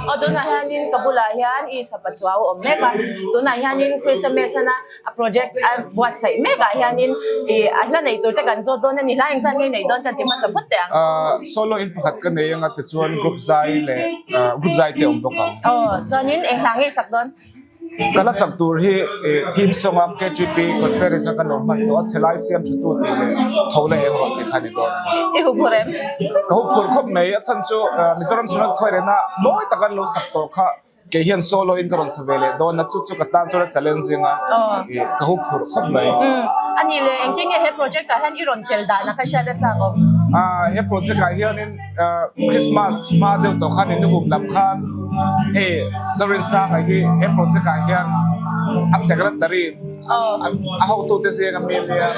Aw tunah hianin ka bulah hian i sapa chuau a awm mek a, tunah hianin Christmas ana a project a buatsaih mek ah hianin ih a hla nei tur te kan zawt dawn a ni, hla engzat nge nei dawn kan ti hmasa phawt teh ang. Solo in pakhat ka nei anga tichuan group zai leh group zai te awm bawk ang. Aw chuanin eng hla nge i sak dawn? Ka la sak tur hi theme song a KTP conference a kan lo hman tawh a, chhelai siam tha tu tih leh tho la eng rawh tih kha a ni dawn a ni. I huphurh em? Ka huphurh khawp mai, a chhan chu Mizoram Synod Khawihrena mawi taka an lo sak tawh kha kei hian solo in ka rawn sa ve leh dawn a, chu chu ka tan chuan a challenging a, ka huphurh khawp mai. A nih leh engtin nge he project ah hian i rawn tel dan a kha hriat a chak awm? He project ah hianin Christmas hma deuh tawh khan innukum lam khan hei Zorinsanga hi he project ah hian a secretary a hotute zinga mi ania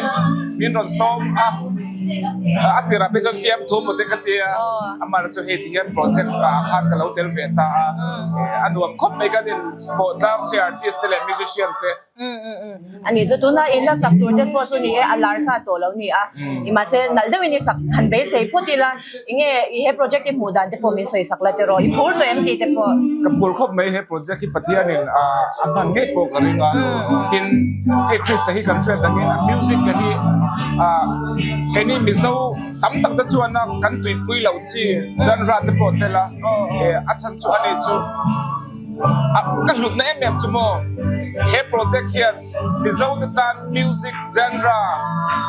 min rawn sawm a a tirah phei chuan fiamthu maw te ka tia amaherawhchu chu hei ti hian project ah khan ka lo tel ve ta a a nuam khawp mai kan in pawh tlang si artist te leh musician te. A ni chu tuna in la sak tur te pawh chu ni e a lar sa tawh lo ni a i mahse nalh deuhin i sak han beisei phawt ila enge i he project i hmuh dan te pawh min sawi sak la tiraw i phur tawh em tih te pawh. Ka phur khawp mai he project hi Pathianin a hman ngei pawh ka ring a tin hei Krista hi kan hriat dangin a music te hi keini Mizo tam tak te chuan a kan tuipui loh chi genre te pawh tel a a chhan chu ani chu. Ka hlutna em em chu maw he project hian Mizo te tan music genre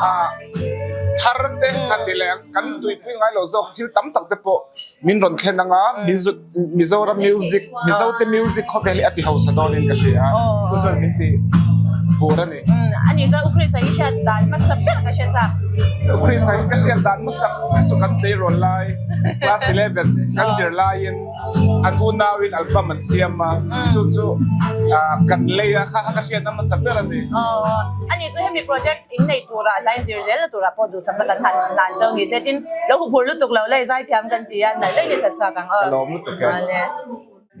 ah thar te a ti leh ang kan tuipui ngai lo zawk thil tam tak te pawh min rawn thlen ang a Mizoram music Mizo te music khawvel hi a ti hausa dawnin ka hria a chu chuan min ti phur a ni. A ni chuan U Chris a i hriat dan hmasa ber ka hria chak. U Chris a ka hriat dan hmasa ber chu kan tleirawl lai class 11 kan zir laiin An unauin album an siam a, chu chu kan lei a, kha kha ka hriatna hmasa ber a ni. Aw, ani chu hemi project in nei turah hlai zir zelna turah pawh duhsakna kan han hlan chauh ni se, tin lo huphur lutuk lo lei zaithiam kan ti a, nalh daih ni sa chhuak ang aw. Ka lawm lutuk e. Awle.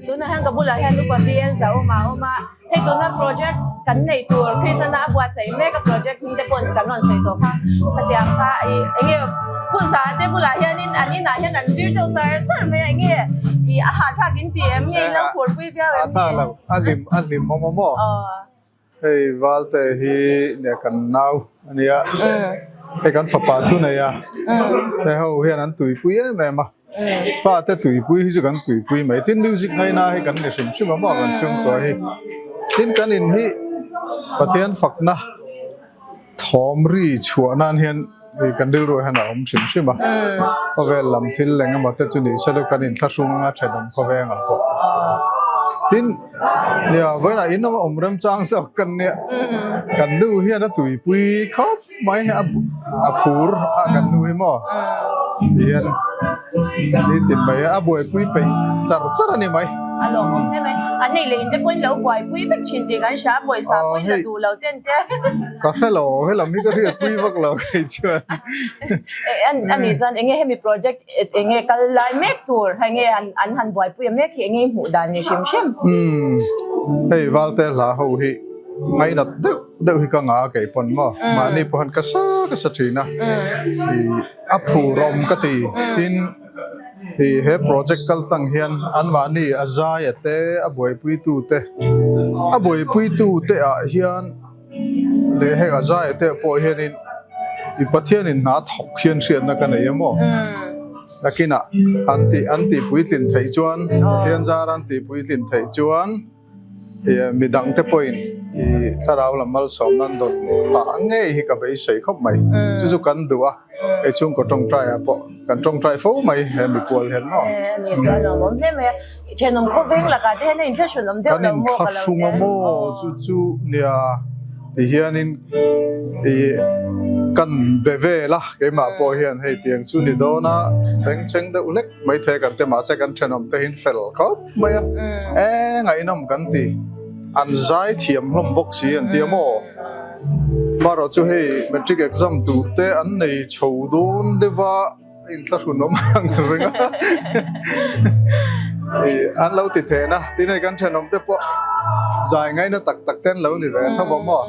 Tunah hian ka bulah hian upa VL Zauma a awm a. Hei tuna project kan neih tur Krishna a buatsaih mek a project hming te pawh kan rawn sawi tawh kha khatiang kha ih enge phunsa te bulah hianin an inah hian an zir deuh char char mai a enge ih a hahthlak in ti em nge in lo phurpui viau em Hahthlak lo a hlim a hlim awm a maw hei Valte hi nia kan nau ania hei kan fapa thu nei a hei ho hian an tuipui em em a. Fate tuipui hi chu kan tuipui mai tin music ngaina hi kan ni hrim hrim a maw kan chhungkua hi tin kan in hi Pathian fakna thawm ri chhuah nan hian hei kan rilru ah hian a awm hrim hrim a khawvel lam thil eng emaw te chu ni se kan inthlahrung anga thenawm khawveng ah pawh tin nia vawiinah in awm awm remchang zawk kan nia kan nu hian a tuipui khawp. Mai hi a phur a kan nu hi maw hian ni tin mai a buaipui peih char char a ni mai. A lawmawm hle mai. An nei leh in te pawhin lo buaipui vek thin tih kan hria a, pawisa pawhin la duh lo ten te. Ka hre lo, helam hi ka hriatpui vak lo kei chuan. A nih chuan enge hemi project enge kal lai mek tur hei nge an han buaipui a mek hi enge i hmuh dan ni hrim hrim. Umm hei Valte hla ho hi ngainat deuh. Deuh hi ka ngah a kei pawn maw mahni pawh hian ka sa ka sa thin a ih a phur awm ka ti tin ih he project kal tlang hian anmahni a zai a te a buaipui tu te a buaipui tu te ah hian leh heng a zai a te pawh hianin ih Pathianin hna thawk hian hriatna ka nei a maw nakinah an tih an tih puitlin theih chuan Pathian zar an tih puitlin theih chuan. Midang te pawhin i thlarau lam malsawm nan dawn phah ngei hi ka beisei khawp mai. Chu chu kan duh a, hei chhungkaw tawngtai ah pawh kan tawngtai fo mai he mikual hian maw. Ani chu a lawmawm hle mai a, thenawm khawveng lakah te hian a inthlahrun awm deuh lo maw ka lo Kan inthlahrung a maw chu chu nia ti hianin i kan be vel a keimah pawh hian hei tiang chu ni dawn a bengchheng deuh hlek maithei kan te mahse kan thenawm te hi fel khawp. mai a e ngaihnawm kan ti an zai thiam hlawm bawk si an ti a maw marawh chu hei matric exam tur te an nei chho dawn deuh a a inthlahrun awm ang reng a ih an lo ti then a tin hei kan thenawm te pawh zai ngaina tak tak te an lo ni ve tho a maw.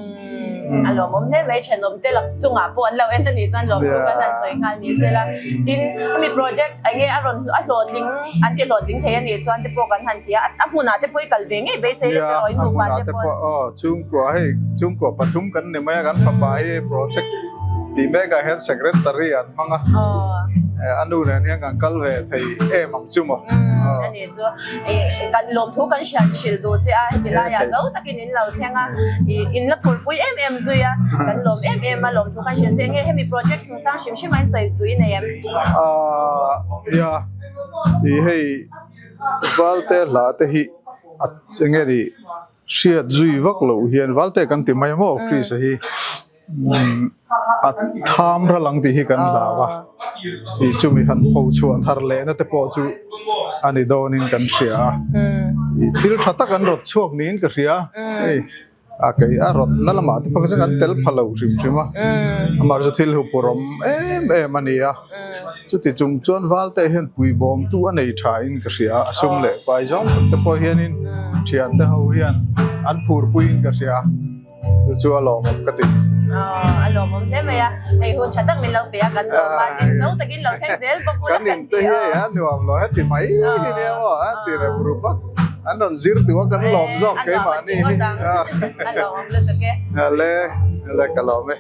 A lawmawm hle mai thenawm te lak chungah pawh an lo en a nih chuan lawmtu kan han sawi nghal ni sela. Tin, hemi project eng nge a rawn a hlawhtling an ti hlawhtling thei a nih chuan te pawh kan han ti a, a hmunah te pawh i kal ve ngei beisei la tiraw in nupa te pawh. Aw chhungkua hei chhungkua pathum kan ni mai a kan fapa hi project tih mekah hian secretary an hmang a, a nu nen hian kan kal ve thei em ang chu maw. A nih chu kan lawmthu kan hriat hrilh duh che a heti laiah zo takin in lo thleng a in la phurpui em em zui a kan lawm em em a lawmthu kan hrilh che enge hemi project chungchang hrim hrim a in sawi tui nei em? Aaa nia ih hei Valte hla te hi a enge ni hriat zui vak loh hian Valte kan ti mai maw Krista hi. A tham ral ang tih hi kan hlau a, tih chu mi han pho chhuah thar lehna te pawh chu a ni dawnin kan hria a, ih thil tha tak an rawt chhuak niin ka hria hei a kei a rawt na lamah te pawh chuan kan tel pha lo hrim hrim a, amaherawhchu thil hupurawm em em a ni a, chuti chung chuan Valte hian puibawmtu a nei tha in ka hria a, a sum leh pai zawng tak te pawh hianin thiante ho hian an phurpuiin ka hria. Chu chu a lawmawm ka ti. A lawmawm hle mai a, hei hun tha tak min lo pe a, kan lawm a, tin zo takin lo thleng zel bawk ula kan ti a. Kan inte hi hei a nuam lo heti mai hi nia maw a ti rep rup a, an rawn zir duh a kan lawm zawk keimahni hi. A lawmawm lutuk e. Ale, ale ka lawm e.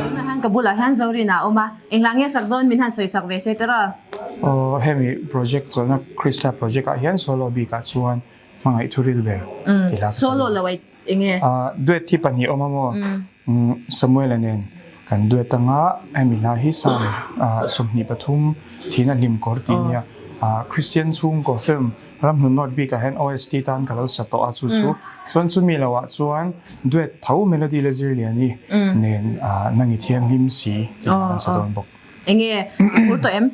Tunah hian ka bulah hian Zorin a awm a, englah nge sak dawn min han sawi sak ve se tiraw? Aw hemi project chawlhna Krista project ah hian solo bikah chuan hmangaih thu ril ber tih hla ka sawi. Solo lo ai enge? Duet hi pahnih awm a maw? Samuel-a nen kan duet anga hemi hla hi Psalm 23 thihna hlim kawr tih nia. Christian chhungkaw film Ramhlun North bikah hian OST tan ka lo sa tawh a chu chu chuan chumi lohah chuan duet tho melody la zir lian i nen Nangi Thianghlim si tih hla kan sa dawn bawk. Enge a phur tawh em?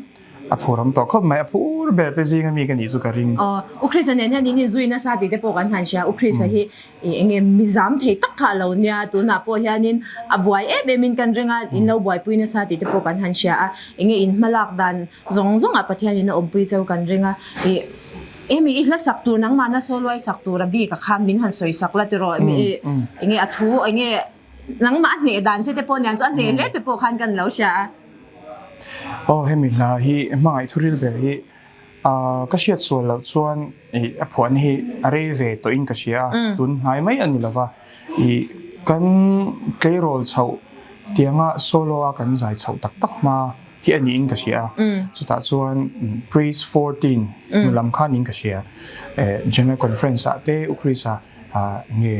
A phur awm tawh khawp mai, a phur ber te zinga mi ka nih chu ka ring. Aw, U Krista nen hian in inzui nasa tih te pawh kan han hria. U Krista hi enge mizam thei tak kha a lo nia, tunah pawh hianin a buai em em in kan ring a, in lo buaipui nasa tih te pawh kan han hria a. Enge in hmalak dan zawng zawngah Pathianin a awmpui cheu kan ring a. Ih, emi i hla sak tur nangmahna sawluai sak tur a bik a kha min han sawi sak la tiraw? Enge a thu enge Nangmah a hneh dan che te pawh niang chu a hneh hle che pawh khan kan lo hria a. Aw hemi hla hi hmangaih thu ril ber hi ka hriat sual loh chuan ih a phuahna hi a rei ve tawh in ka hria a tun hnai mai a ni lova ih kan tleirawl chhoh tianga solo a kan zai chhoh tak tak hma hi a niin ka hria a chutah chuan Praise 14 hnu lam khan in ka hria General Conference ah te U Krista nge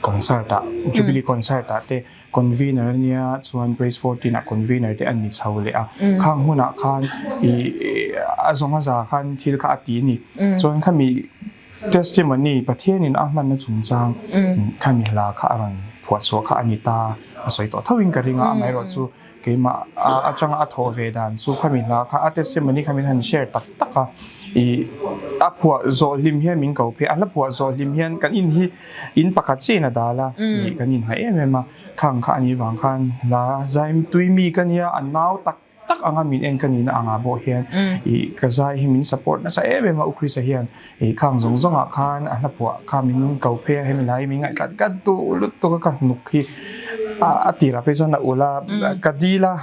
Concert ah Jubilee concert ah te convener a nia chuan Praise 14 ah convener te an ni chho leh a khang hunah khan ih a zawng a za khan thil kha a ti a ni chuan khami testimony Pathianin a hmanna chungchang khami hla kha a rawn phuah chhuah kha a ni ta a sawi tawh tho in ka ring a amaherawh chu keimah atanga a thawh ve dan chu khami hla kha a testimony kha min han share tak tak a ih a phuah zawh hlim hian min ko phei a hla phuah zawh hlim hian kan in hi In pakhat chiah in a dal a, ih kan inhnaih em em a, khang kha a nih vang khan hla zai tui mi ka nia, a nau tak tak anga min en ka nihna angah pawh hian ih ka zai hi min support nasa em em a, U Krista hian ih khang zawng zawngah khan a hla phuah kha min ko phei a, hemi lai hi min ngaihthlat ka duh lutuk a ka hnuk hi a tirah phei chuan a ulh a, ka dil a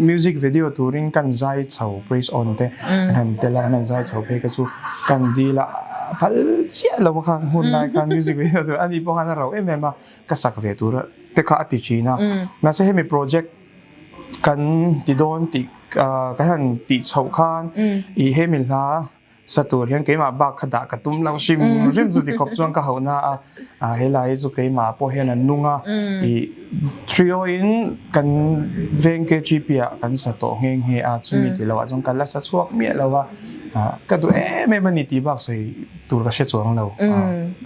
music video turin kan zai chho praise on te an han tel a, an han zai chho phei ka chu kan dil a. A phal chiah lo a khan hun lai khan music video tur ani pawh khan a rauh em em a ka sak ve tur te kha a ti thin a mahse hemi project kan ti dawn tih kan han tih chhoh khan ih hemi hla sa tur hian keimah bak kha dah ka tum lo hrim hrim chu ti khawp chuan ka hauh na a helai hi chu keimah pawh hian a nung a ih trio in kan veng K_G_P ah kan sa tawh nghe nghe a chumi tih loh ah chuan ka la sa chhuak miah lo a. Ka duh em em a ni tih bak sawi tur ka hre chuang lo.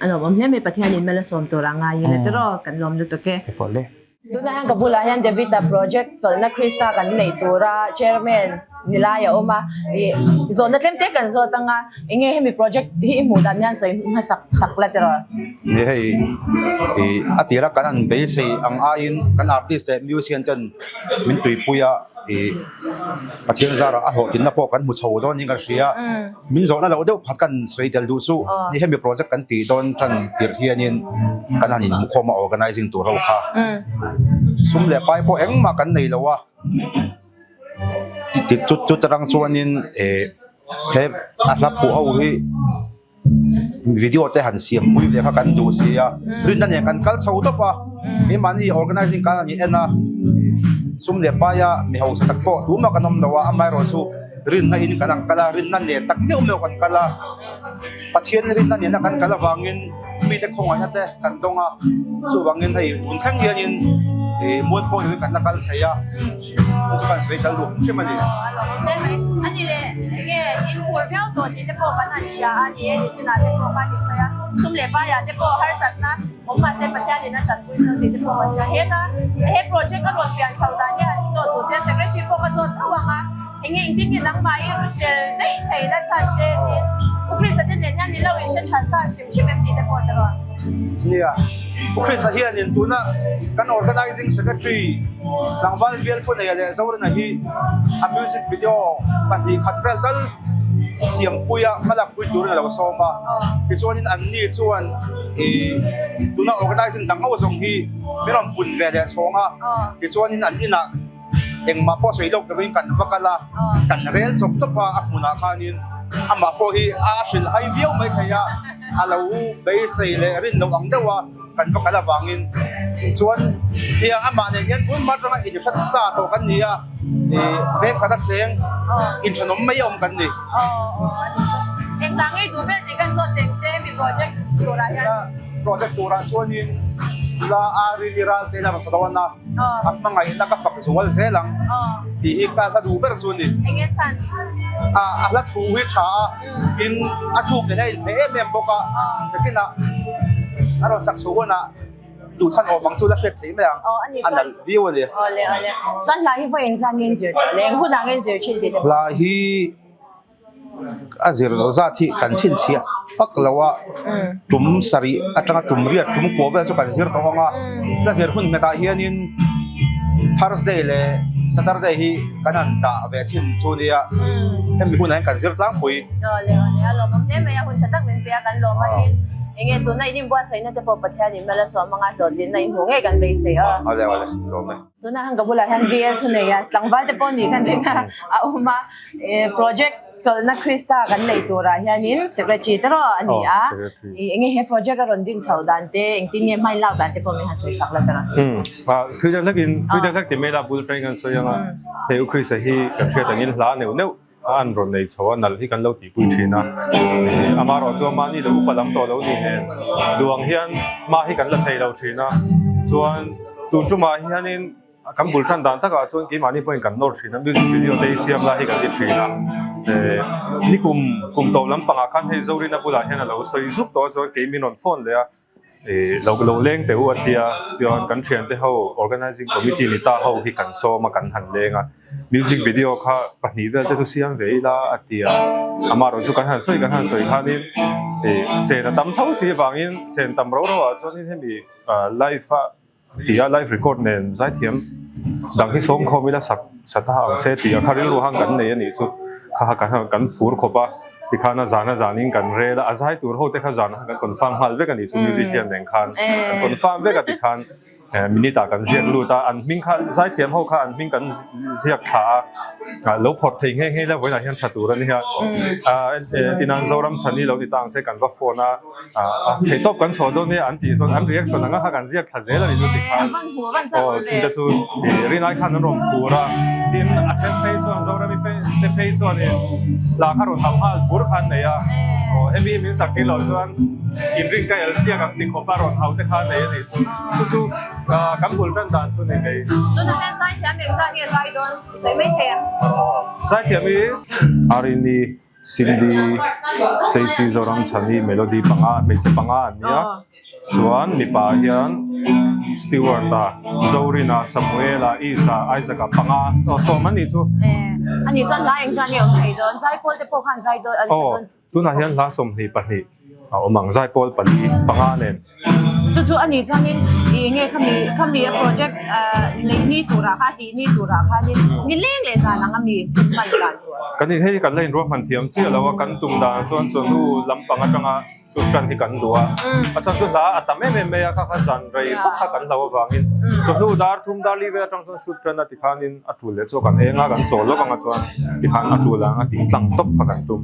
A lawmawm hle mai Pathianin mala sawm tur a ngai ila tiraw kan lawm lutuk e. He pawh le. Tunah hian ka bulah hian David-a project chawlhna Krista kan neih tura chairman ni lai a awm a, ih zawhna tlem te kan zawt anga eng nge hemi project hi i hmuh dan hian sawi hmasak sak la tiraw? Ni hei ih a tira kan han beisei ang aiin kan artist leh musician ten min tuipui a ih Pathian zarah a hlawhtlinna pawh kan hmu chho dawn niin kan hria. Min zawhna loh deuh phat kan sawi tel duh suh. Ni hemi project kan tih dawn tan tirh hianin kan han inhmukhawm a organizing tur ho kha. Sum leh pai pawh engmah kan nei lo a. Chutarang chuanin eh he a hla phuah ho hi video te han siam pui ve kha kan duh si a. Rinna nen kan kal chho tawp a. Keimahni organizing kan han en a. Sum leh paia mi hausa tak pawh tumah kan awm lo a, amaherawhchu Rinna in kan ang kal a, rinna nen tak meuh meuh kan kal a, Pathian rinna nena kan kal avangin mite khawngaihna te kan dawng a, chuvangin hei tun thleng hianin ih mual pawh hi kan la kal thei a, chu chu kan sawi kal duh hrim a ni. Aw a lawmawm hle mai. A ni leh enge in phur viau tawh tih te pawh kan han hria a ni e, nichinah te pawh khan i sawi a, sum leh paiah te pawh harsatna Awm mahse Pathianin a tanpui zawk tih te pawh kan hria. Heta he project a rawn pian chho dan hi han zawt duh che secretary pawh ka zawt tho ang a, enge engtin nge nangmah i tel daih theihna chhan te tin U Krista te nen hian ni lo in hre tha sa hrim hrim em tih te pawh ta rawh. Nia, U Krista hianin tuna kan organizing secretary tlangval bial Pune leh Zorina hi a music video 2 khat vel tal siampuia hmalakpui turin a lo sawm a, tichuanin anni chuan Ih tuna organizing dang ho zawng hi min rawn pun ve leh chhawng a, tichuanin an inah engmah pawh sawi lawk lovin kan va kal a, kan rel chawp tawp a, a hmunah khanin amah pawh hi a hrilh hai viau mai thei a, a lo beisei leh rin loh ang deuh a kan va kal avangin chuan hia amah nen hian tun hma atanga inhrat sa tawh kan ni a, ih veng khat a cheng inthenawm mai a awm kan ni. Engvang ngei duh ber tih kan zawt teng che mi project turah hian. Project turah chuanin la a rini ral te la rawn sa dawn a, a hmangaihna ka fak zual zel ang tih hi ka hla duh ber chu a ni. Enge chhan? A hla thu hi tha a, tin a thuk nen a inhmeh em em bawk a, nakinah a rawn sak chho hunah duhchhan awm ang chu la hriat thei mai ang, a nalh viau a ni. Awle awle, chuan hla hi vawiin zan nge in zir tawh le, eng hunah nge in zir thin tih te pawh? Hla hi a zir zat hi kan chhinchhiah fak lo a, tum sarih atanga tum riat tum kua vel chu kan zir tawh ang a, hla zir hun nghetah hianin Thursday leh Saturday hi kan han dah ve thin chu nia, hemi hunah hian kan zir tlangpui. Awle awle, a lawmawm hle mai a, hun tha tak min pe a kan lawm a tin enge tuna in inbuatsaihna te pawh Pathianin hmel a sawm anga hlawhtlinna in hmuh ngei kan beisei a. Awle awle, lawm e. Tunah khan ka bulah hian VL thu nei a, tlangval te pawh nih kan ring a, a awm a, project chawlhna Krista kan nei turah hianin secretary te rawh a ni a, enge he project a rawn din chhoh dan te, engtin nge hma in lak dan te pawh min han sawi sak la ta rawh. Thui deuh hlekin, thui deuh hlek ti mai la bul atangin kan sawi ang a, hei U Krista hi kan hriat angin hla neuh neuh a an rawn nei chho a, nalh hi kan lo tihpui thin a, amaherawh chu mahni lo upa lam tawh lo ni nen duang hian hma hi kan la thei lo thin a, chuan tun tumah hianin kan bul tan dan takah chuan keimahni pawhin kan nawr thin a, music video te hi siam lai hi kan ti thin a, nikum kum tawp lampangah khan hei Zorina bulah hian a lo sawi zuk tawh a chuan kei min rawn phone leh a. Ih lo lo leng teh u a tia chuan kan thiante ho organizing committee ni ta ho hi kan sawm a kan han leng a music video kha pahnih vel te chu siam ve ila a tia amaherawhchu kan han sawi kan han sawi khanin ih sen a tam tho si avangin sen tam ro ro ah chuanin hemi live a Ti a live record nen zaithiam dang hi sawm khawm ila sak sa ta ang se tih a kha rilru hang kan nei a nih chu kha kha kan kan phur khawp a tikhan a zan a zanin kan rel a a zai tur ho te kha zan kan confirm nghal vek a nih chu musician nen khan kan confirm vek a tikhan minute ah kan ziak lut a an hming kha zaithiam ho kha an hming kan ziak thla a lo phawrh thei nghe nghe ila vawiinah hian tha tur a nia tinan Zoram chhani lo ti ta ang se kan va phone a. Thei tawp kan chhuah dawn nia an tih chuan an reaction anga kha kan ziak thla zel a ni chu tikhan aw chungte chu rinai khan an rawn phur a tin a then phei chuan Zorami te phei chuanin hla kha rawn hauh nghal phur kha an nei a aw hemi hi min sak tir loh chuan inring ka el tiak ang ti khawpa rawn hauh te kha an nei a nih chu chu chu kan bul tan dan chu ni mai. Tunah hian zaithiam engzah nge zai dawn i sawi mai thei ang? Zaithiam hi Arini Cindy, Stacy Zoramchhani Melody panga hmeichhe panga an nia chuan mipa hian Stewart-a, Zorina, Samuela, Isa, Isaac-a panga aw sawm an nih chu. A nih chuan hla eng chuan nge awm thei dawn? Zaipawl te pawh khan zai dawn an sa dawn. Tunah hian hla 22 a awm ang, zaipawl pali panga nen. Chu chu a nih chuanin ih enge khami khami a project neih ni turah kha a tih ni turah khanin ni leng leh zan ang a mi hman dan tur. Kan in hei kan la inruahman thiam chiah lo a, kan tum dan chuan chawhnu lampang atanga Chut tan hi kan duh a, a chhan chu hla a tam em em mai a, kha kha zan rei vak kha kan hlo avangin chawhnu dar thum dar li vel atang chuan chut tan a tikhanin a tul leh chu kan eng a, kan chawl lawk anga chuan tikhan a tul ang a tih tlang tawp kha kan tum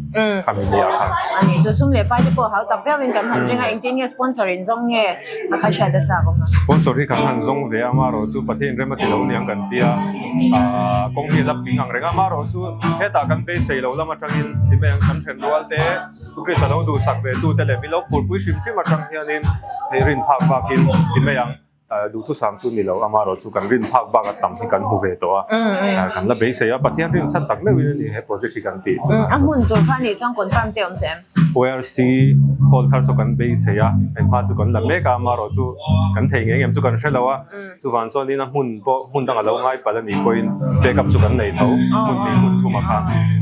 khami ni ah khan. A nih chu sum leh pai te pawh hau tak viau in kan han ring a, engtin nge sponsor in zawng nge a kha hriat a chak awm a. Sponsor hi kan han zawng ve a, amaherawh chu Pathian rem a ti lo niang kan ti a, kawng hi a la ping ang reng a, amaherawh chu hetah kan beisei lo lam atangin ti mai ang kan then rual te, Krista lo duhsak ve tute leh min lo phurpui hrim hrim atang hianin hei rin phak bakin ti mai ang. Duhthusam chu ni lo, amaherawh chu kan rin phak bak a tam hi kan hmu ve tawh a, kan la beisei a, Pathian rin chhan tak meuhin a ni he project hi kan tih. A hmun tur kha nih chuan confirm te awm teh em? ORC hall thar chu kan beisei a, hei hma chu kan la mek a, amaherawh chu kan thei ngei ngem chu kan hre lo a. Chuvang chuanin a hmun pawh hmun dang a lo ngai palh a nih pawhin backup chu kan nei tho, hmun hnih hmun thum a kha.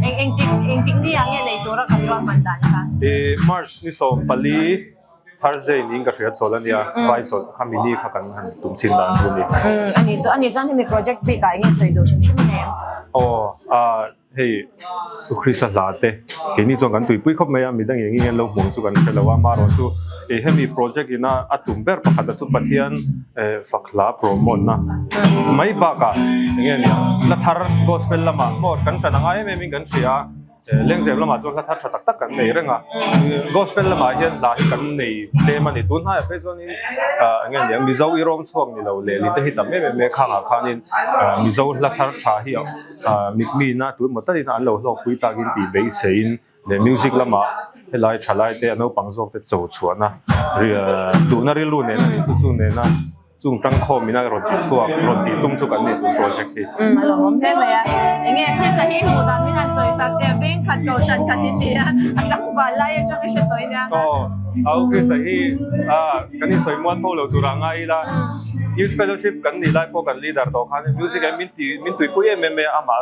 Eng engtik engtik ni ah nge nei tura kan ruahman dan kha? I March ni 14 Thursday niin ka hria chawlh a nia, vai chawlh kha mini kha kan han tum chin dan chu a ni. A nih chu a nih chuan hemi project bik ah eng nge sawi duh hrim hrim nge? Aw ah Hei Pu Krista hla te keini chuan kan tuipui khawp mai a, midang eng eng an lo hmuh chu kan hre lo a, amaherawh chu ih hemi project ina a tum ber pakhat a chu Pathian fak hla promote na mai bakah eng nge nia hla thar gospel lamah maw kan ṭan a ngai em em in kan hria a, lengzem lamah chuan hla thar ṭha tak tak kan nei reng a, gospel lamah hian hla hi kan nei tlem a ni, tun hnaiah phei chuanin ah eng nge nia Mizo i rawm chhuak ni lo leh te hi tam em em mai a khangah khanin Mizo hla thar ṭha hi a. Mitmina tun maw talin an lo hlawkpui takin tih beiseiin leh music lamah helai thalai te a naupang zawk te cho chhuahna duhna rilru nena nih chu chu nena chung tangkhawm ina rawn ti chhuak rawn tih tum chu kan ni tun project hi. A lawmawm hle mai a, enge Krista hi hmuh dan min han sawi sak teh veng khat kohhran khat i ti a, a tlangval lai atang i hre tawh nia. Aw, au Krista hi kan insawi mual pho lo turah ngai ila Youth Fellowship kan nih lai pawh kan leader tawh khan music ah min ti min tuipui em em mai a amah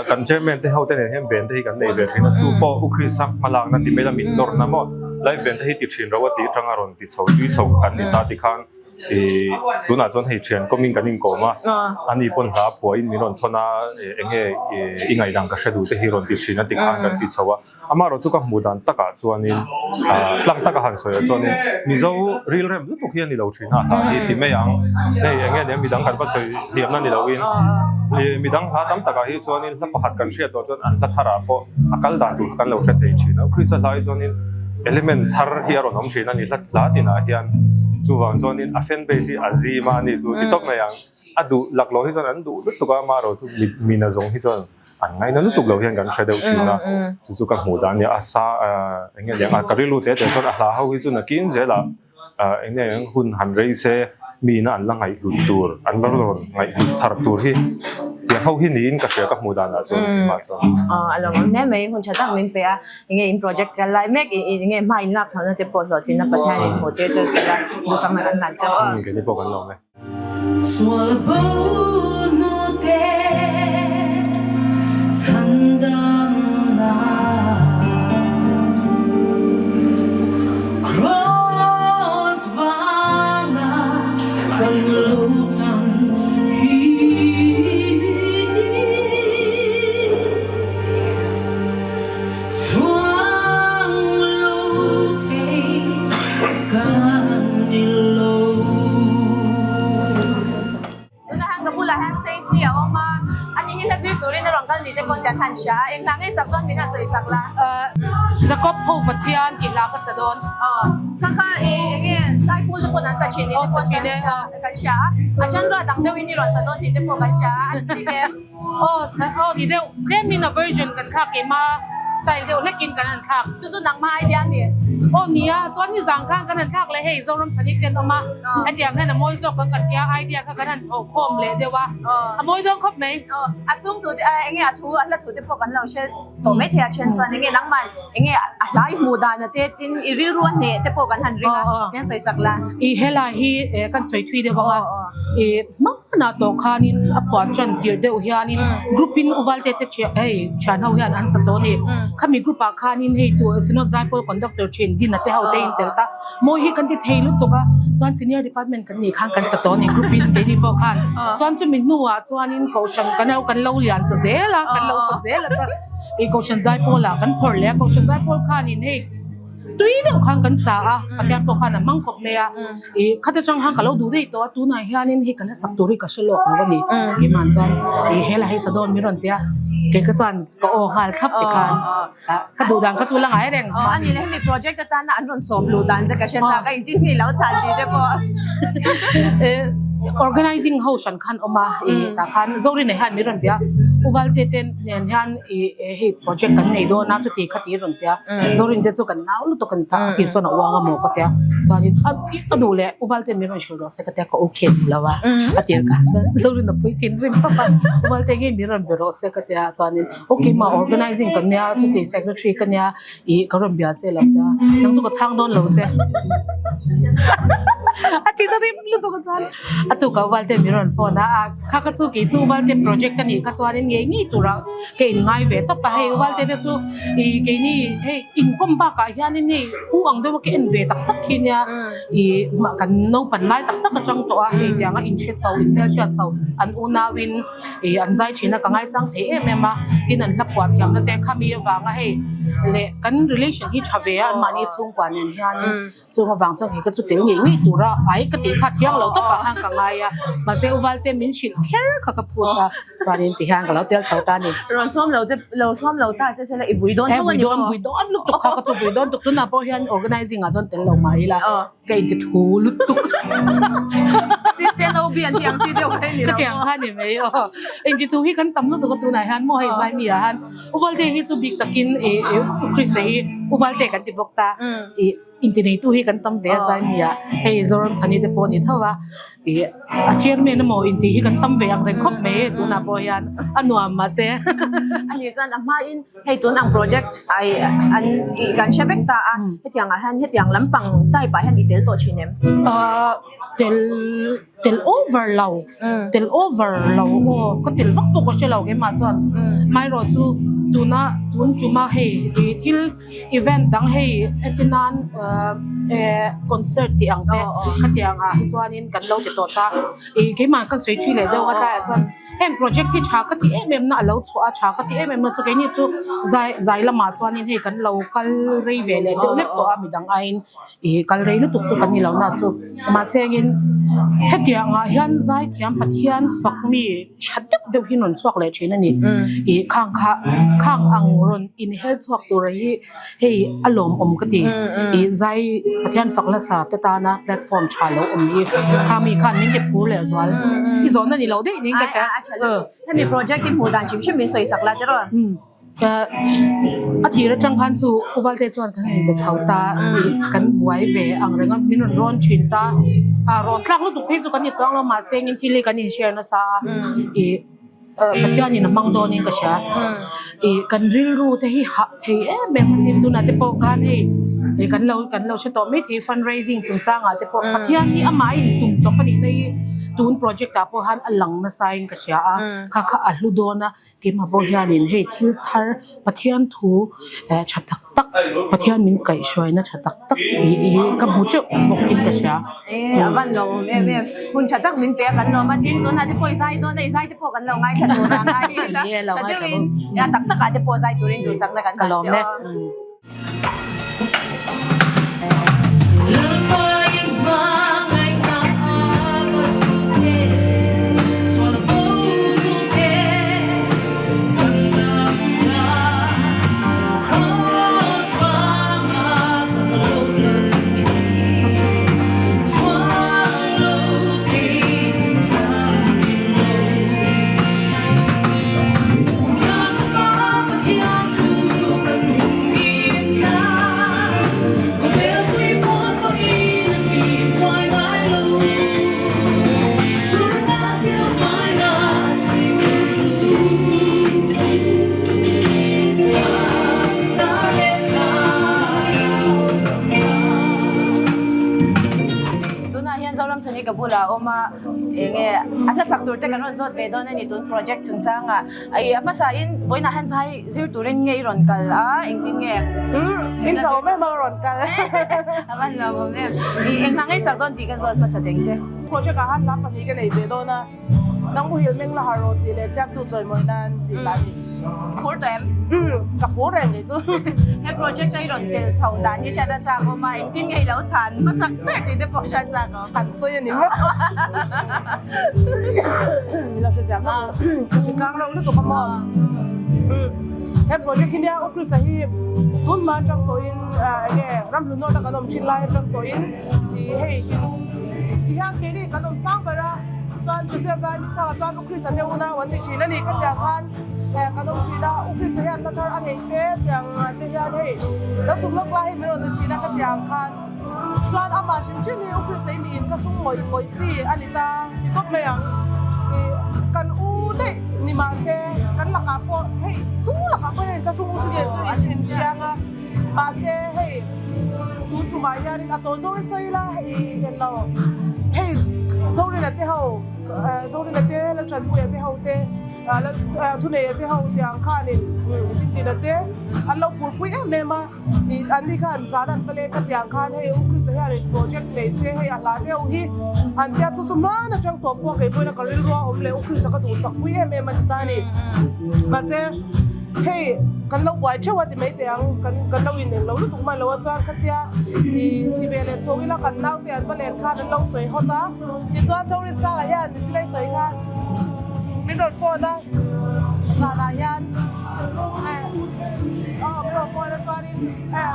kan chairman te ho te nen hian band te hi kan nei ve thin a chu pawh U Krista hmalakna ti mai la min nawrna maw live band te hi ti thin ro a tih atanga rawn ti chho tui chho kan ni ta ti khan ih tunah chuan hei thian kawmin kan inkawm a ani pawn hla phuahin min rawn thawn a eng nge i ngaihdan ka hre duh te hi rawn ti thin a ti khan kan ti chho a. Amaherawh chu ka hmuh dan takah chuanin tlang taka han sawi ah chuanin Mizo rilrem lutuk hi a ni lo thin a hla hi ti mai ang. Hei eng nge nia midang kan va sawi hliamna ni loin midang hla tam takah hi chuanin hla pakhat kan hriat tawh chuan an hla tharah pawh a kal dan tur kha kan lo hre thei thin a. Krista hla hi chuanin element thar hi a rawn awm thin a ni hla hla tinah hian chuvang chuanin a fan base hi a zim a ni chu ti tawp mai ang. A duh laklawh hi chuan an duh lutuk a amaherawh chu mina zawng hi chuan An ngaina lutuk lo hian kan hre deuh thin a, chu chu ka hmuh dan a nia, a sa eng nge niang a ka rilru te te chuan a hla ho hi chu nakin zelah eng nge niang hun han rei se miin a an la ngaihhlut tur an la rawn ngaihhlut thar tur hi tiang ho hi niin ka hria ka hmuh dan ah chuan keimah chuan. Aw a lawmawm hle mai, hun tha tak min pe a, eng nge in project kal lai mek eng nge hma in lak chhohna te pawh hlawhtlinna Pathian in hmuh tir chu sela duhsakna kan hlan chauh a. Keini pawh kan lawm e. Sual bo hnute chhandamna Kraws vanga kan lo chan hi. Chuang lo thei kan ni lo. Tunah hian ka bulah hian Stacy a awm a, ani hi hla zir turin a rawn kal ni te pawn kan han hria a, eng hla nge sak dawn min han sawi sak la. Jacob ho Pathian tih hla ka sa dawn. Aw, kha kha i eng nge Saipul te pawn an sa thin ni te pawn kan hria a, a genre dang deuhin i rawn sa dawn tih te pawh kan hria a, a ni em? Aw, aw ni deuh, tlemin a version kan thlak em a. style deuh hlekin kan han thlak. Chu chu nangmah idea a ni. Aw nia, chuan nizang khan kan han thlak leh hei Zoram Chhani te an awm a, hetiang hian a mawi zawk kan kan tia idea kha kan han thawh khawm leh deuh a, a mawi dawn khawp mai. A chhung thu te enge a thu a hla thu te pawh kan lo hre tawh mai thei a, then chuan enge nangmah enge a hlai hmuh dan a te tin i rilru a hneh te pawh kan han ring a, min sawi sak la. I helai hi kan sawi thui deuh ang a, i hmanah tawh khanin a phuah tan tirh deuh hianin group in uvalte te thian hei thian ho hian an sa tawh a ni. Khami group ah khanin hei tu Synod Zaipawl conductor thin Dina te ho te in tel ta mawi hi kan ti thei lutuk a chuan senior department kan nih khan kan sa tawh a ni group in keini pawh khan chuan chumi hnuah chuanin kohhran kan lo kan lo lian ta zel a kan lo ta zel a chuan ih kohhran Zaipawl ah kan phawrh leh a kohhran Zaipawl khanin hei tui deuh khan kan sa a Pathian pawh khan a hmang khawp mai a ih khata tang khan ka lo duh daih tawh a tunah hianin hei ka la sak tur hi ka hre lawk lo a ni keimah chuan ih hela hei sa dawn min rawn ti a kei ka chuan ka aw nghal thlap tikhan ka duh dan kha chu la ngai reng. Aw a ni le hemi project atana an rawn sawm luh dan che ka hre chak a engtin nge i lo chhan tih te pawh. Organizing ho hran khan awm a ih tah khan Zorinei hian min rawn bia U Valte te nen hian ih hei project kan nei dawn a chuti kha ti rawn tia Zorin te chu kan nau lutuk an ta a tir chuan a uang a maw ka tia chuanin a duh leh U Valte min rawn hrilh rawh se ka tia ka okay duh lo a a tir khan chuan Zorin a pui thinrim tawp a U Valte ngei min rawn be rawh se ka tia chuanin okay mah organizing kan nia chuti secretary ka nia ih ka rawn bia che lo tia nang chu ka chhang dawn lo che a ti ta rim lutuk a chuan a tukah Valte min rawn phone a a kha kha chu kei chu Valte project ka nih kha chuanin ngei ngei turah ka in ngai ve tawp a hei Valte te chu ih keini hei inkawm bakah hianin hei u ang deuha ka en ve tak tak hi nia ih kan naupan lai tak tak atang tawh a hei tianga inhre chho inhmelhriat chho an unauin Ih an zai thin a ka ngaisang thei em em a tin an hla phuah thiamna te khami avanga hei leh kan relation hi tha ve a an mahni chhungkua nen hianin chung avang chuan kei ka chu tel ngei ngei tura ai ka tih kha thiang lo tawpah khan ka ngai a mahse u Valte min hrilh kher kha ka phut a chuanin ti hian ka lo tel chho ta a ni. Rawn sawm lo che lo sawm lo ta che sela i vui dawn tho a ni maw? Vui dawn lutuk kha ka chu vui dawn tuk tunah pawh hian organizing ah chuan tel lo mah ila. Ka inti thu lutuk. Assistant OB an tih ang chi deuh kha i ni lo maw? Ka tih ang kha ni mai aw. Inti thu hi kan tam lutuk a tunah hian maw hei Zaimi ah hian U Valte hi chu bik takin ih U Krista hi U Valte kan ti bawk ta. Ih inti neitu hi kan tam ve a Zaimi ah hei Zoram Chhani te pawh a ni tho a. Ih a chairman emaw inti hi kan tam ve ang reng khawp mai tunah pawh hian a nuam mahse. Ani chuan a hmain Hei tun ang project ai an tih kan hre vek ta a, hetiang ah hian hetiang lampang type ah hian i tel tawh thin em? Ahh tel tel over lo tel over lo aw ka tel vak pawh ka hre lo keimah chuan amaherawh chu tuna tun tuma hei ih thil event dang hei entir nan ahh eh concert tih ang te khatiang ah hi chuanin kan lo ti tawh ta ih keimah kan sawi thui leh deuh a tlaiah chuan. Heng project hi tha ka ti em em na a lo chhuah a, tha ka ti em em na chu keini chu zai zai lamah chuanin hei kan lo kal rei ve leh deuh hlek tawh a midang aiin ih kal rei lutuk chu kan ni lo na chu mahse engin hetiang ah hian zai thiam Pathian fak mi tha deuh deuh hi rawn chhuak leh thin a ni ih khang kha khang ang rawn inher chhuak tura hi Hei a lawmawm ka ti. Ih zai Pathian fak nasa te tana platform tha lo awm hi kha mi khan min ti phur leh zual. I zawn a ni lo daih niin ka hria. A tha lutuk. Hemi project i hmuh dan hrim hrim min sawi sak la tiraw? A tir atang khan chu U Valte chuan kan han inbe chho ta ih kan buai ve ang reng a min rawn rawn thin ta. Rawn tlak lutuk phei chu kan ni chuang lo mahse engin thil hi kan in share nasa a ih. Pathianin a hmang dawnin ka hria. Ih kan rilru te hi hah thei em em a tin tunah te pawh khan hei ih kan lo kan lo hre tawh mai thei fundraising chungchangah te pawh Pathian hi amah a intum chawp a nih na hi tun project ah pawh hian a lang nasa in ka hria a kha kha a hlu dawn a keimah pawh hianin hei thil thar Pathian thu tha tak tak Pathian min kaihhruaina tha tak tak tih hi ka hmu teuh bawkin ka hria. E a van lo awm em em hun tha tak min pe a kan lawm a tin tunah te pawh i zai dawn a i zai te pawh kan lo ngaithla tur a ngai ila tha deuhin a tak takah te pawh zai turin duhsakna kan hlan che aw. hian Zoram chhani ka bulah a awm a, enge a hla chak tur te kan rawn zawt ve dawn a ni tun project chungchangah. Ai a hmasa in vawiinah hian zai zir turin nge i rawn kal a, engtin nge? Umm in chho em a rawn kal. A van lo awm em. I eng hla ngaihsak dawn tih kan zawt hmasa teng che. Project ah khan hla pahnih ka nei ve dawn a. Nang muhil meng la har rawh tih leh siamtu chawimawi nan tih lah ni. Phur tawh em? Umm, ka phur reng kei chu. He project a i rawn tel chhoh dan hi hriat a chak awm a, engtin nge i lo chhan hmasak ber tih te pawh hriat chak awm. Han sawi a ni maw? Min lo hre chiang hlauh. Ka hre tlang reuh lutuk a maw? Umm, he project hi nia Ukrisa hi tun hma atang tawhin enge ramhlun nawrh na kan awm thin lai atang tawhin Ti hei ti hian keini kan awm sang ber a, chuan Joseph zai min thangah chuan U Krista te unau an ni thin a ni ka tiang khan kan awm thin a, U Krista hian hla thar a neih te tiang te hian hei lo chhuk lawk lai hi min rawn ti thin a ka tiang khan chuan amah hrim hrim hi U Krista i miin ka hrung ngawih ngawih chi a ni ta ti tawp mai ang i kan u daih ni mahse kan lakah pawh hei tu lakah pawh hian ka hrung u hru nge chu in inchiang a. Mahse hei tun tumah hianin a tawi zawngin sawi ila hei en lo hei Zorina te ho Zorina te Laltanpuia te ho te Thuneia te ho tiang khanin Dindina te an lo phurpui em em a ih an ni khan zan an va leng kha tiang khan hei U Krista hianin project nei se hei a hla deuh hi an tia chu chu hman atang tawh pawh keipawhin a ka rilru a awm leh U Krista ka duhsak pui em em a ni ta a ni mahse Hei kan lo buai theuh a ti mai teh ang, kan kan lo ineng lo lutuk hman lo a chuan khatia ih ti ve leh chho ila kan naute an va len khan an lo sawi hawt a, tichuan Zorinchanga hian ni chilai sawi kha min rawn phone a, zanah hian eh aw min rawn phone a chuanin eh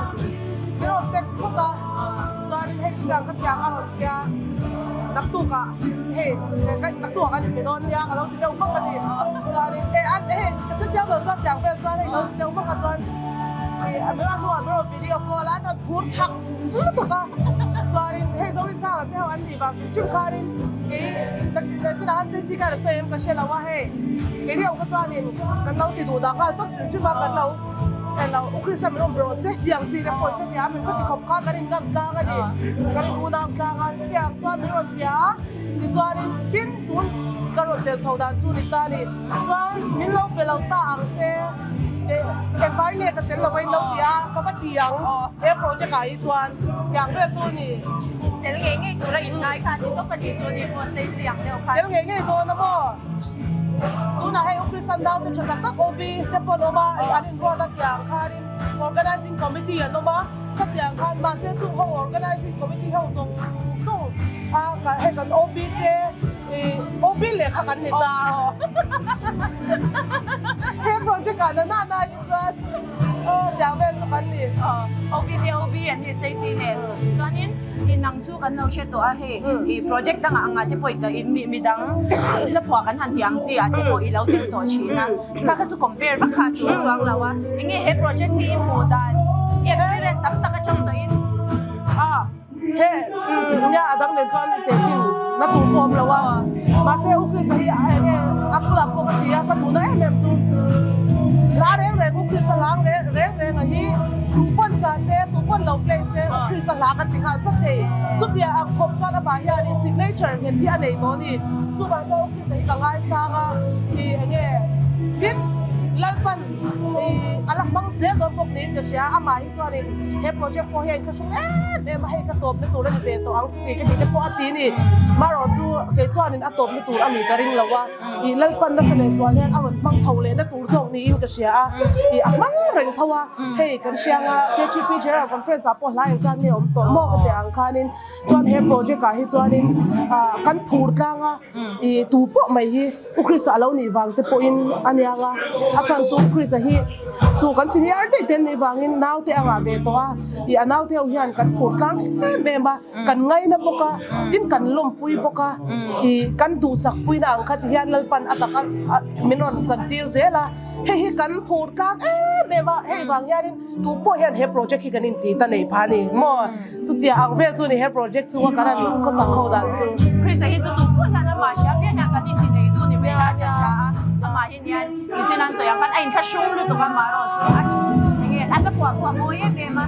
min rawn text phawt a chuanin hei chutiang khatiang a rawn tia naktukah hei naktukah kan inbe dawn nia ka lo ti deuh hmak a ni chuanin eh an hei ka hre chiang lo chuan tiang vel chuan hei ka lo ti deuh hmak a chuan ih a hnuah min rawn video call a an rawn phur thak lutuk a chuanin hei Zorinchhanga te ho an nih vang hrim hrim khanin kei chinah khan Stacy khan a sawi em ka hre lo a hei keini ho kha chuanin kan lo ti duh dah nghal tawp hrim hrim a kan lo Elo U Krista min awm rawh se tiang chi te pawh hre thiam in khawti khawp kha kan in ngam tlang a ni kan in unau tlang a chutiang chuan min rawn piah a tichuanin tin tun ka rawn tel chho dan chu ni ta a ni chuan min lo pe lo ta ang se engvai nge ka tel lo a in lo ti a ka va ti ang he project ah hi chuan tiang vel chu a ni. Tel ngei ngei tura in ngai kha ni tawp a ni chu ni pawh Stacy ang deuh khan. Tel ngei ngei dawn a maw? Tunah hei Ukrisan naute tha tak tak OB te pawh an awm a, an inruat a tiang khanin Organizing Committee an awm a, khatiang khan mahse chung ho Organizing Committee ho zawng zawng a hei kan OB te ih OB lehkha kan ni ta he project ah na na na hi chuan tiang vel chu kan ni. OB te OB an ni Stacy nen chuanin inang chu kan lo hre tawh a hei ih project dangah angah te pawh i mi midang hla phuah kan han tih ang chi ah te pawh i lo tel tawh thin a kha kha chu compare vak kha a tul chuang lo a enge he project hi i hmuh dan i experience tam tak atang tawh in a he nia a dang nen chuan tehkhin na tur pawh a awm lo a mahse u Krista hi enge a bulah pawh ka ti a ka duhna em em chu hla reng reng u Krista hla reng reng a hi tu pawn sa se tu pawn lo play se u Krista hla kan ti nghal chat thei. Chutia ang khawp chuan amah hianin signature nghet hi a nei tawh a ni. Chuvang chuan office ah hi ka ngaisang a, ih enge tin Lalpan ih a la hmang zel dawn bawk niin ka hria. Amah hi chuanin he project pawh hi a inthlahrung em em a, hei ka tawpna tur a ni ve tawh ang chuti ka tih te pawh a ti a ni. Marawh chu kei chuanin a tawpna tur a nih ka ring lo a, ih Lalpan nasa leh zual hian a rawn hmang chho lehna tur zawk niin ka hria a, ih a hmang reng tho a. Hei kan hria anga KGP General Conference ah pawh hla engzat nge awm tawh maw ka tih ang khanin chuan he project ah hi chuanin ah kan phur tlang a ih tu pawh mai hi U Krista a lo nih vang te pawhin a niang a, a chhan chu U Krista hi chu kan senior daih te an nih vangin naute a ngah ve tawh a ih a naute ho hian kan phur tlang em em a kan ngaina bawk a tin kan lawmpui bawk a ih kan duhsak puina ang kha ti hian Lalpan a tak a min rawn chantir zel a. Hei hi kan phur tlang em em a, hei vang hianin tu pawh hian he project hi kan inti ta nei pha a ni maw? Chutia ang vel chu ni he project chunga kan han khawsak ho dan chu. Chris a hi chu tu pawh hian amah hria piang hian kan inti nei tu ni mai a tia hria a, amah hi nian nichin an sawi ang khan a inthlahrung lutuk a marawh chu a enge. a hla phuah pawh a mawi em em a,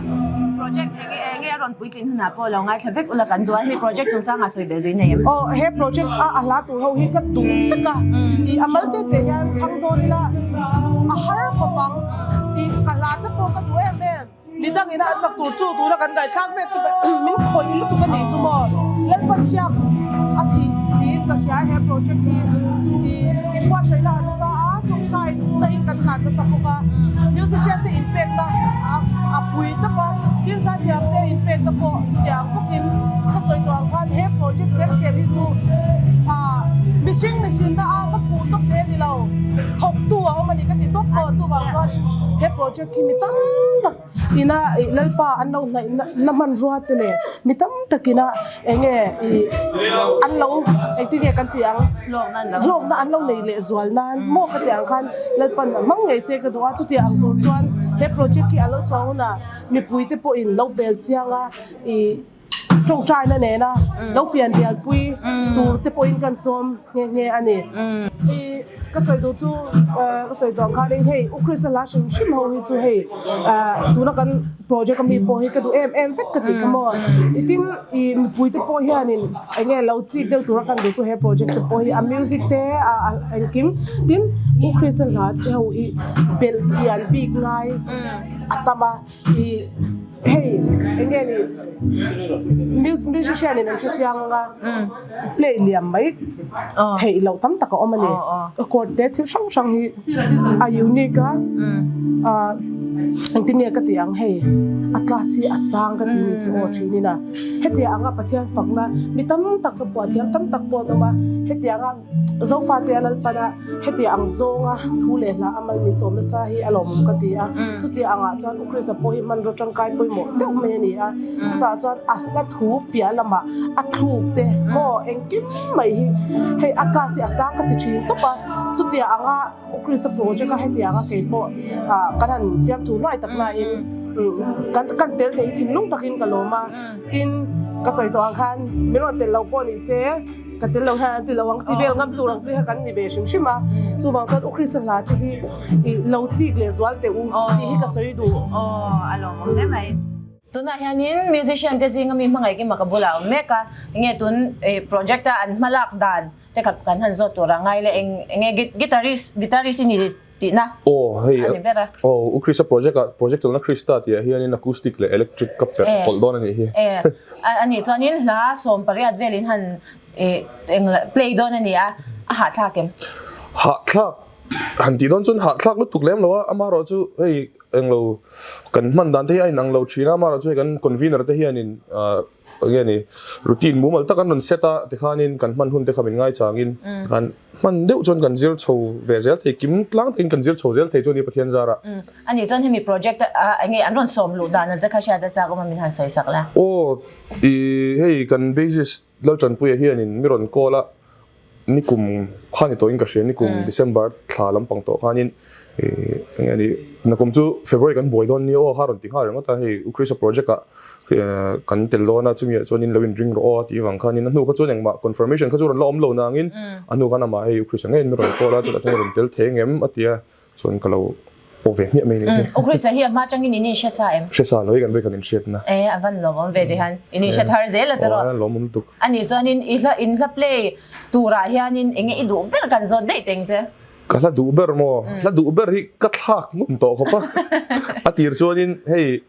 project enge enge a rawn puitlin hunah pawh lo ngaithla vek ula kan duh a, hemi project chungchangah sawi belh duh in nei em? Aw he project a a hla tur ho hi ka duh vek a, ih a mal te te hian thlang dawn ila a har khawp ang, ih ka hla te pawh ka duh em em. Mi dangin a an sak tur chu tuna kan ngaihthlak mek te min khawih lutuk a nih chu maw? Lalpan hriak a thih tiin ka hria he project hi ih inbuatsaihna a nasa a, tawngtai na in kan hlan nasa bawk a, musician te inpekna a a pui tawp a, tin zaithiam te inpekna pawh chutiang bawkin ka sawi tawh ang khan he project kher kher hi chu ah mihring mihrinna a va phuh tawp he ni lo, thawktu a awm a ni ka ti tawp maw chuvang chuanin he project Khi mi tam tak ina ih Lalpa an lo hnaih na hmanrua te leh mi tam tak ina eng nge ih an lo engtin nge kan tih ang hlawkna an lo nei leh zual nan maw ka tih ang khan Lalpan a hmang ngei che ka duh a chutiang ang tur chuan he project hi a lo chhuah hunah mipui te pawhin lo bel chiang a ih tawngtaina nena lo fian rialpui tur te pawhin kan sawm nghe nghe a ni. I ka sawi duh chu ka sawi duh ang khanin hei U Krista hla hrim hrim ho hi chu hei tuna kan project ami pawh hi ka duh em em vek ka tih kha maw. I tin i mipui te pawh hianin eng nge lo chik deuh tura kan duh chu he project te pawh hi a music te a engkim tin U Krista hla te ho hi belh chian bik ngai a tam a. I hei eng nge ni musician in an hre chiang ang a play liam mai theih loh tam tak a awm a ni a chord te thil hrang hrang hi a unique a ah engtin nge ka tih ang hei a class hi a sang ka tih ni chu aw thin in a hetiang anga Pathian fakna mi tam tak ka phuah thiam tam tak pawh an awm a hetiang a. Zofate a lalpana heti ang zawnga thu leh hla a mal min sawm nasa hi a lawmawm ka ti a. Chuti angah chuan U Krista pawh hi hmanraw tangkai pawimawh deuh mai a ni a. Chutah chuan a hla thu piah lamah a thluk te maw engkim mai hi hei a class hi a sang ka ti thin tawp a. Chuti anga U Krista project a heti anga kei pawh kan han fiamthu hluai tak nain kan kan tel thei hi thinlung takin ka lawm a. Tin, ka sawi tawh ang khan min rawn tel lo pawh ni se. Ka tel lo hian an ti lo ang ti vel ngam tur ang chi kha kan ni ve hrim hrim a, chuvang chuan U Krista hla te hi i lo chik leh zual teh u tih hi ka sawi duh. Aw a lawmawm hle mai. Tunah hianin musician te zinga mi hmangaih kima ka bulah a awm mek a, enge tun project a an hmalak dan te kha kan han zawt tur a ngai le eng enge guitarist guitarist i ni tihna Aw hei a ni ber a. Aw U Krista project ah project chalna Krista tih ah hianin acoustic leh electric ka perh pawlh dawn a nih hi. E a nih chuanin hla 18 velin han eng play dawn a ni a, a hahthlak em? Hahthlak han tih dawn chuan hahthlak lutuk lem lo a, amaherawh chu hei englo kan hman dan te hi a inang lo thin a, amaherawh chu hei kan convener te hianin Enge ni, routine mumal tak an rawn set a, tikhanin kan hman hun te kha min ngaichangin tikhan hman deuh chuan kan zir chho ve zel thei, kim tlang takin kan zir chho zel thei chu a ni Pathian zarah. A nih chuan hemi project a enge an rawn sawm luh dan ang che kha hriat a chak awm a min han sawi sak la. Aw, i hei kan bassist Laltanpuia hianin mi rawn call a, Nikum kha ni tawhin ka hria, nikum December thla lampang tawh khanin eng nge ni, nakum chu February kan buai dawn ni aw kha rawn ti nghal ringawt a, hei U Krista project ah kan tel dawn a, chumi ah chuanin lo inring rawh aw a tih avang khanin a hnu kha chuan engmah confirmation kha chu rawn la awm lo nangin a hnu khan amah hei U Krista ngeiin min rawn call a, chutah chuan rawn tel thei ang em a ti a. Chuan ka lo aw ve hmiah mai ni hi. U Krista hi a hma atangin in inhre sa em? Hre sa lo hi kan vei kan inhriatna. E, a van lawmawm ve tihan in inhre thar zel a tawrh. Aw, lawmawm lutuk. A nih chuanin i hla in hla play turah hianin enge i duh ber kan zawt daih teng che? Ka hla duh ber maw? Hla duh ber hi ka thlak ngawm tawh khawp a. A tir chuanin hei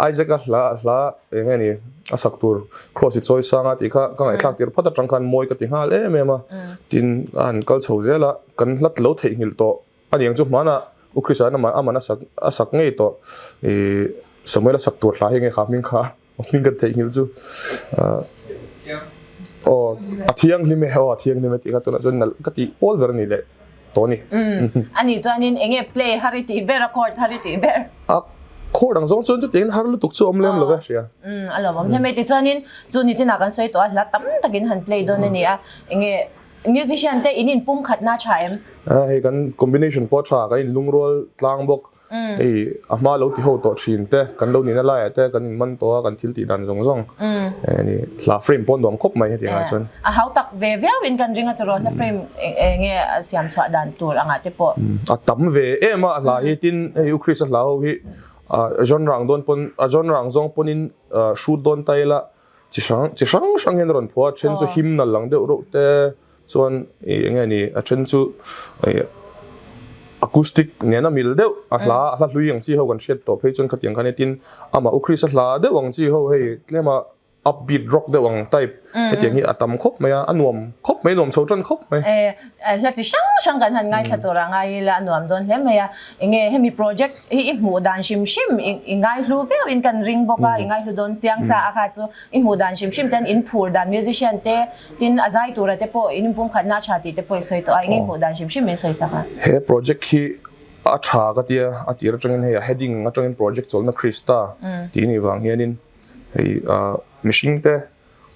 Isaac-a hla hla eng nge ni a sak tur cross i chawi sang a tih kha ka ngaihthlak tir phawt atang khan mawi ka ti nghal em em a tin a han kal chho zel a kan hlat lo theihnghilh tawh a ni ang chu hmanah U Krista an aman a sak a sak ngei tawh ih Samuel a sak tur hla hi nge kha hming kha hming kan theihnghilh chu aw a thianghlim e aw a thianghlim e tih kha tunah chuan nalh ka tih pawl ber a ni leh. tawh a ni. A nih chuanin eng nge play har i tih ber a chord har i tih ber? A chord ang zawng chuan chutiangin har lutuk chu a awm lem lo ve hria. A lawmawm hle mai. Tichuanin chu nichinah kan sawi tawh a hla tam takin han play dawn a ni a. Eng nge musician te in inpumkhatna tha em? Hei kan combination pawh tha, kan inlungrual tlang bawk. Hei a hma lo ti ho tawh thin te, kan lo nihna laiah te kan inman tawh a, kan thil tih dan zawng zawng ni hla frame pawh nuam khawp mai hetiang ah chuan. A hau tak ve viau in kan ring a tiraw hla frame eng nge a siam chhuah dan tur angah te pawh. A tam ve em a, a hla hi tin hei U Chris a hla ho hi. A genre ang dawn pawn a genre ang zawng pawnin hrut dawn ta ila chi hrang chi hrang hrang hian a rawn phuah a then chu him nal ang deuh reuh te chuan ih eng nge ni a then chu ih acoustic nena mil deuh a hla a hla hlui ang chi ho kan hriat tawh phei chuan khatiang khan tin amah u Krista hla deuh ang chi ho hei tlem a upbeat rock deuh ang type hetiang hi a tam khawp mai a a nuam khawp mai nuam chho tan khawp mai. Hla chi hrang hrang kan han ngaithla tur a ngai ila a nuam dawn hle mai a enge hemi project hi i hmuh dan hrim hrim i ngaihlu viau in kan ring bawk a i ngaihlu dawn chiang sa a kha chu i hmuh dan hrim hrim ten in phur dan musician te tin a zai tura te pawh in inpumkhatna a tha tih te pawh i sawi tawh a enge i hmuh dan hrim hrim min sawi sak a. He project hi a tha ka tia a tir atangin hei a heading atangin project chawlhna Krista tih anih vang hianin Hei mihring te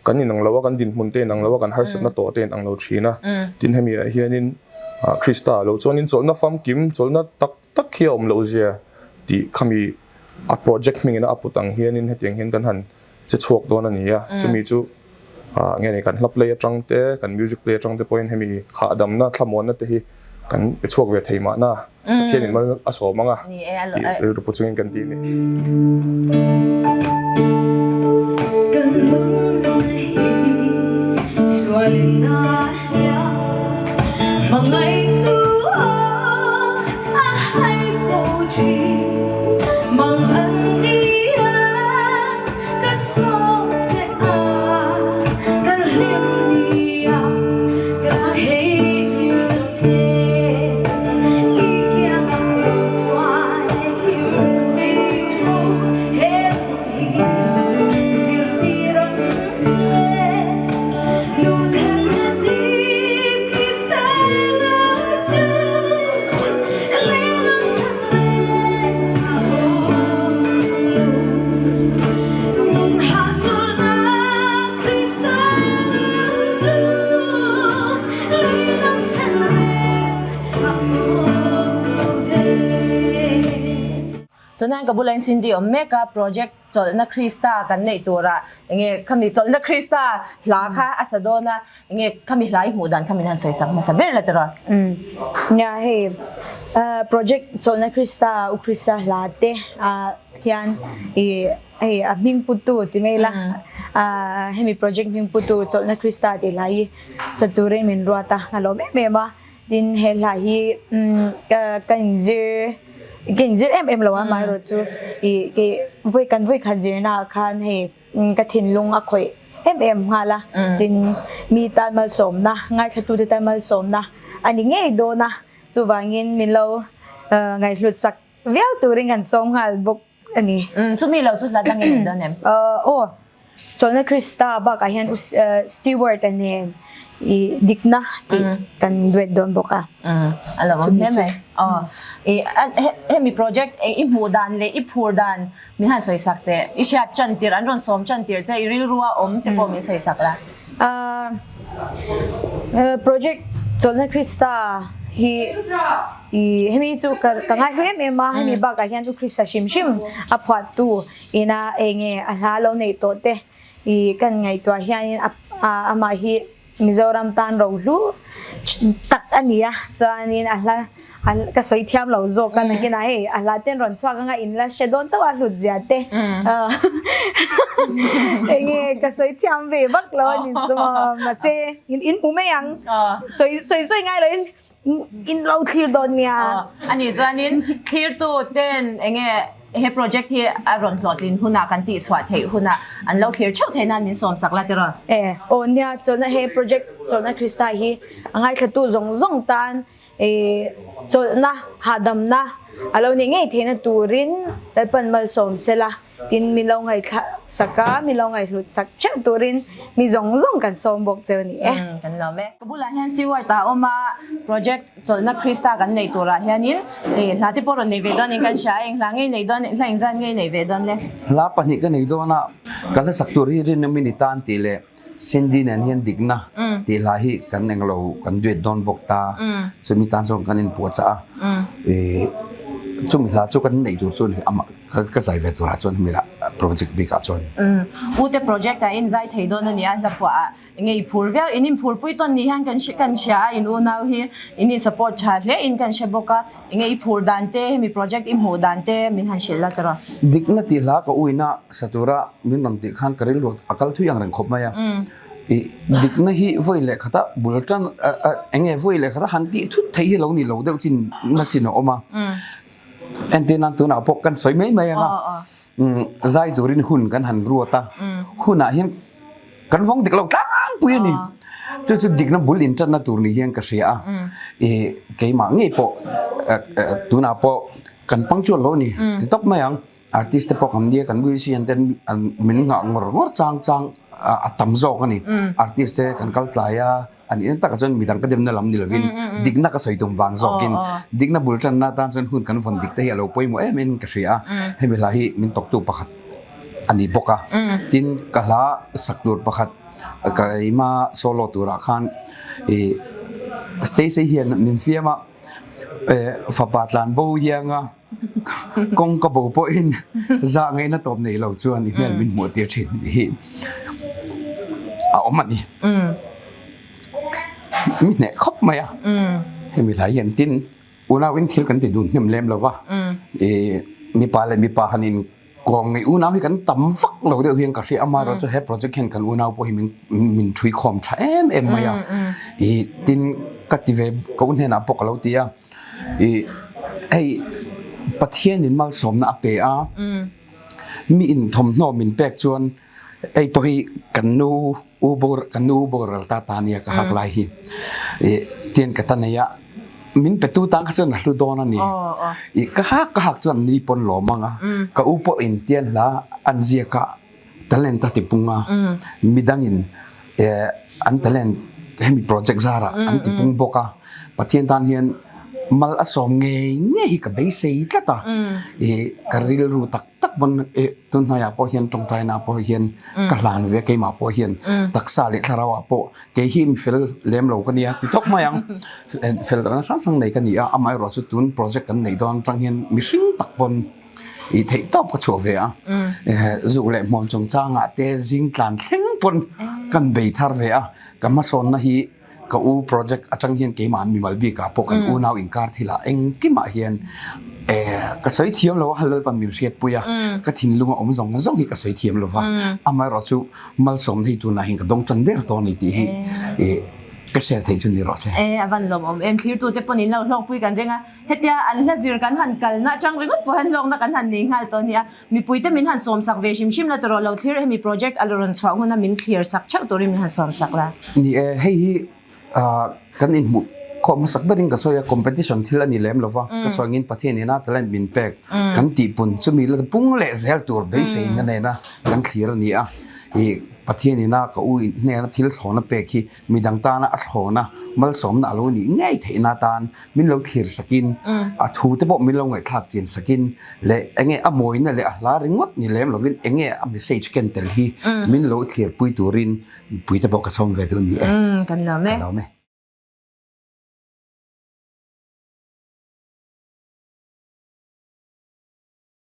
kan inang lo a, kan dinhmun te inang lo a, kan harsatna tawh te inang lo thin a. Tin hemi ah hianin Krista lo chuanin chawlhna famkim, chawlhna tak tak hi a awm loh zia tih khami a project hmingin a put ang hianin hetiang hian kan han che chhuak dawn a ni a. Chumi chu nge ni kan hla play atang te, kan music play atang te pawhin hemi hahdamna, thlamuanna te hi kan pe chhuak ve thei mahna. Pathianin mal a sawm ang a tih rilru pu chungin kan ti a ni. Tunah ka bula in Cindy awm mek a, project chawlhna Krista kan neih turah enge khami chawlhna Krista hla kha a sa dawn a, enge khami hla i hmuh dan kha min han sawi sak hmasa ber la tiraw? Nia hei project chawlhna Krista U Krista hla te hian i Hei a hming putu ti mai ila hemi project hming putu Chawlhna Krista tih hla hi sa turin min ruat a, a lawm em em a. Tin he hla hi ka inzir ka inzir em em lo a amaherawhchu ih kei vawi kan vawi khat zirna ah khan hei ka thinlung a khawih em em nghal a. Tin mi tan malsawmna ngaithlatute tan malsawmna a ni ngei dawn a, chuvangin min lo ngaihhlut sak viau turin kan sawm nghal bawk a ni. Chumi lo chu hla dang i nei dawn em? Aw, Chawlhna Krista bakah hian Stewart-a nen i dikna tih kan duet dawn bawk a. A lo awm hle mai. Aw, i hemi project i hmuh dan leh i phur dan min han sawi sak teh. I hriat chan tirh, an rawn sawm chan tirh che, i rilrua awm te pawh min sawi sak la. Project Chawlhna Krista hi i hemi chu ka ka ngai hlu em em a, hemi bakah hian U Krista hrim hrim a phuahtu ina enge a hla lo neih tawh te i kan ngaihtuah hianin a amah hi Mizoram tan rohlu tak a ni a, chuanin a hla ka sawi thiam lo zawk a nakinah hei a hla ten rawn chhuak anga in la hre dawn chauh a hlut zia te enge ka sawi thiam ve vak lo a ni chu maw mahse in in hmu mai ang sawi sawi sawi ngai lo in in lo thlir dawn nia. A nih chuanin thlirtu ten enge he project hi a rawn hlawhtlin hunah kan tihchhuah theih hunah an lo thlir theuh theih nan min sawm sak la tiraw? E aw nia chawlhna he project chawlhna Krista hi a ngaithlatu zawng zawng tan I chawlhna, hahdamna a lo nih ngei theihna turin Lalpan malsawm sela, tin min lo ngaihthlah sak a, min lo ngaihhlut sak theuh turin mi zawng zawng kan sawm bawk cheu a ni e. Kan lawm e. Ka bulah hian Stewart ah awm a, project chawlhna Krista kan neih turah hianin hla te pawh rawn nei ve dawn in kan hria a, eng hla ngei nei dawn, hla engzat ngei nei ve dawn le? Hla pahnih ka nei dawn a, ka hla sak tur hi rinawm i ni tan tih leh Cindy nen hian dikna tih hla hi kan englo kan duet dawn bawk ta chumi tan chuan kan inpuahchah a ih chumi hla chu kan neih tur chu amah ka zai ve turah chuan hemi lah project bikah chuan. Umm U te project ah in zai thei dawn a nia hla phuah ah enge i phur viau in in phur pui tawn ni hian kan kan hria a in unau hi in in support tha hle in kan hre bawk a enge i phur dan te hemi project i hmuh dan te min han hrilh la tawh rawh. Dikna tih hla ka uina satura min rawn tih khan ka rilru a kal thui ang reng khawp mai a. I dikna hi vawi leh khata bul tan eng nge vawi leh khata han tih thut theih hi lo ni lo deuh chin na chin a awm a. Entir nan tunah pawh kan sawi mai mai ang a. Zai turin hun kan han ruat a. Hunah hian kan vawng dik lo tlangpui a ni. Chu chu dikna bul intanna tur ni hian ka hria a. I keimah ngei pawh tunah pawh kan punctual lo a ni ti tawp mai ang. Artist te pawh kan nia kan musician te min nghah ngawr ngawr chang chang a tam zawk a ni. Artist te kan kal tlai a, a nih na takah chuan midang ka demna lam ni lovin dikna ka sawi tum vang zawkin dikna bul tanna atan chuan hun kan vawn dik te hi a lo pawimawh em em ka hria a. Hemi hla hi min tawktu pakhat a ni bawk a. Tin ka hla sak tur pakhat keima solo turah khan ih Stacy hian min fiam a, fapa tlan bo hianga. Kawng ka bo pawhin zah ngaihna tawp nei lo chuan i hmel min hmuh tir thin tih hi a awm a ni. Mi hneh khawp mai a, hemi hlai hian tin unauin thil kan ti dun hnem lem lo va, ih mipa leh mipa han in Kawng ngei unau hi kan tam vak lo deuh hian ka hria a, amaherawh chu he project hian kan unau pawh hi min min thui khawm tha em em mai a, ih tin ka ti ve ka u hnenah pawh ka lo ti a, ih hei Pathianin malsawmna a pe a, mi in thawmhnaw min pek chuan hei pawh hi kan nu U bor ka nu boral ta ta nia ka hak lai hi ih tian ka ta nei a min pe tu tan kha chuan a hlu dawn a ni ih ka hak ka hak chuan ni pawn lawm ang a ka u pawh in tian hla an ziak a talent a ti pung a midang in eh an talent hemi project zarah an ti pung bawk a Pathian tan hian mal a sawm ngei ngei hi ka beisei tlat a ih ka rilru tak tak pawn eh tun hnaiah pawh hian tawngtaina pawh hian ka hlan ve keimah pawh hian taksa leh thlarau ah pawh kei hi mi fel lem lo ka nia ti tawp mai ang fel lohna hrang hrang nei ka ni a amaherawh chu tun project kan neih dawn atang hian mihring tak pawn ih theih tawp ka chhuah ve a eh zuk leh hmuam chungchangah te zing tlan thleng pawn kan bei thar ve a ka hmasawnna hi. Ka u project atang hian keimah mimal bikah pawh kan unau inkar thilah engkimah hian eh ka sawi thiam lo a Lalpan min hriatpui a ka thinlung a awm zawng zawng hi ka sawi thiam lo va amaherawh chu malsawm hei tunah hian ka dawng tan der tawh a ni tih hi eh ka share theih chu ni rawh se. Eh a van lawmawm em thlirtute pawn in lo hlawkpui kan ring a hetia an hla zir kan han kalna atang ringawt pawh hian hlawkna kan han nei nghal tawh a nia Mipui te min han sawm sak ve hrim hrim la tawh rawh lo thlir hemi project a la rawn chhuah huna min thlir sak theuh turin min han sawm sak la. Ni e, hei hi kan inhmuh khawm hmasak berin ka sawi a, competition thil a ni lem lova, ka sawi angin Pathian ina talent min pek kan tihpun chumi la pung leh zel tur beiseina nena kan thlir a ni a, ih Pathian ina ka u hnena thil thlawna pek hi midang tana a thlawna malsawmna a lo nih ngei theihna atan min lo thlir sakin a thu te pawh min lo ngaihthlak chian sakin leh enge a mawina leh a hla ringawt ni lem lovin enge a message ken tel hi min lo thlir pui turin pui te pawh ka sawm ve duh a ni e. Kan lawm e. Kan lawm e.